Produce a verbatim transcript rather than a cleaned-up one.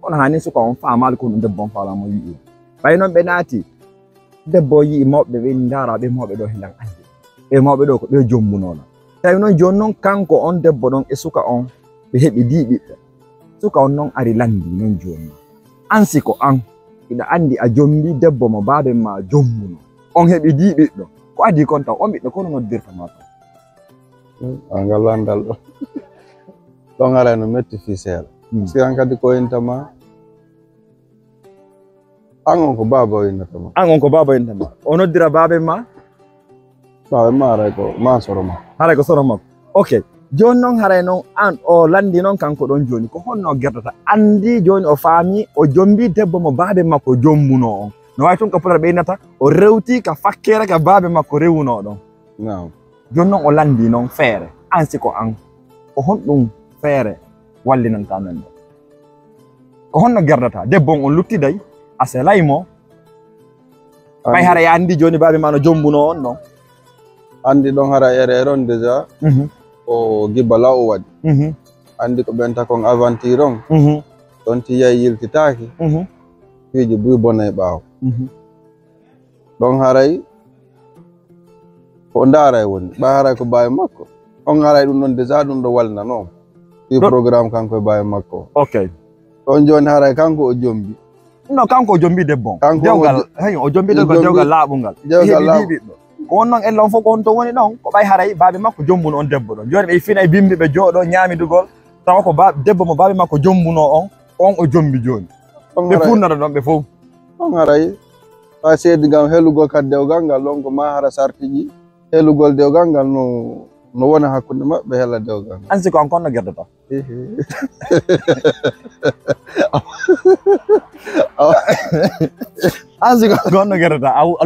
Kono haa nii suka on faamaali ko honɗum debbo on faalaa mo yi'ude. Ɓay non ɓe naati, debbo on yi'i mawɓe ɓe, ndaara ɓe mawɓe ɗoo hiɗan anndi. Ɓe mawɓe ɗoo ko ɓe jombunoo lan. Tawi non jooni non kanko on debbo ɗon e suka on ɓe heɓi dii ɓiɓɓe. Suka on non ari lanndii non jooni non. An si ko an, hiɗa anndi a jombii debbo mo baaben maa jombunoo. On heɓi dii ɓiɗɗo. Ko adii kon taw on ɓiɗɗo ko honno noddirta maa ton? Hmm, a ngal lanndal ɗo. Ɗon haray no metti fii seeɗa. Hmm. Si an kadi ko inta ma, an on ko baaba o innata ma. An on ko baaba o innata ma. O noddira baaben maa? Baaben maa haray ko maa soro makko. Haray ko soro makko. Ok. Jooni non haray non an o lanndii non kanko ɗon jooni. Ko honno o gerdata? Anndii jooni o faamii o jombii debbo mo baaben makko jombunoo on. No waawi tun ko pular ɓe innata o rewtii ka fakkeere ka baaben makko rewunoo ɗon. Naam. Jooni non o lanndii non feere. An si ko an. Ko honɗum feere wallinanta men ɗo? Ko honno gerdata? Debbo on, on luttiday, a selay mo. Ɓay hara ya anndi jooni baaben maa no jombunoo on non. Anndi ɗon hara erreur on déjà. Mhm. Ko gibba law o waɗi. Mhm. Anndi ko ɓen takon aventure on. Mhm. Ɗon ti yahi yiltitaaki. Mhm. Piiji buy bonay ɓaawo. Mhm. Ɗon haray ko o ndaara e woni. Ɓay haray ko baawi makko. On haray ɗum ɗon déjà ɗum ɗo walnanoo. Fii programme kanko e baawi makko. Ok. Ɗon jooni haray kanko o jombi. No, kanko o jombi debbo on. Kanko o Dewgal, jo- hey, o jombi debbo, jombi dewgal laaɓungal. Dewgal Heɓi laaɓu- ɓiɓɓe. Ko on non ella on fof ko on to woni ɗon. Ko ɓay haray baabi makko jombuno on debbo ɗon. Jooni ɓe fina e bimbi ɓe jooɗo ñaamidugol. Tawa ko ba-, debbo mo baabi makko jombuno on. On o jombi jooni. On Ɓe haray- funnata ɗon ɓe fof. On haray. Haa seedi ngam helugol kadi dewgal ngal ɗon ko maa hara sartiji helugol dewgal ngal no, no wona hakkunde maɓɓe hela dewgal ngal. An si ko an kon no gerdata? Ehe. An si ko an kon no gerdata? A, a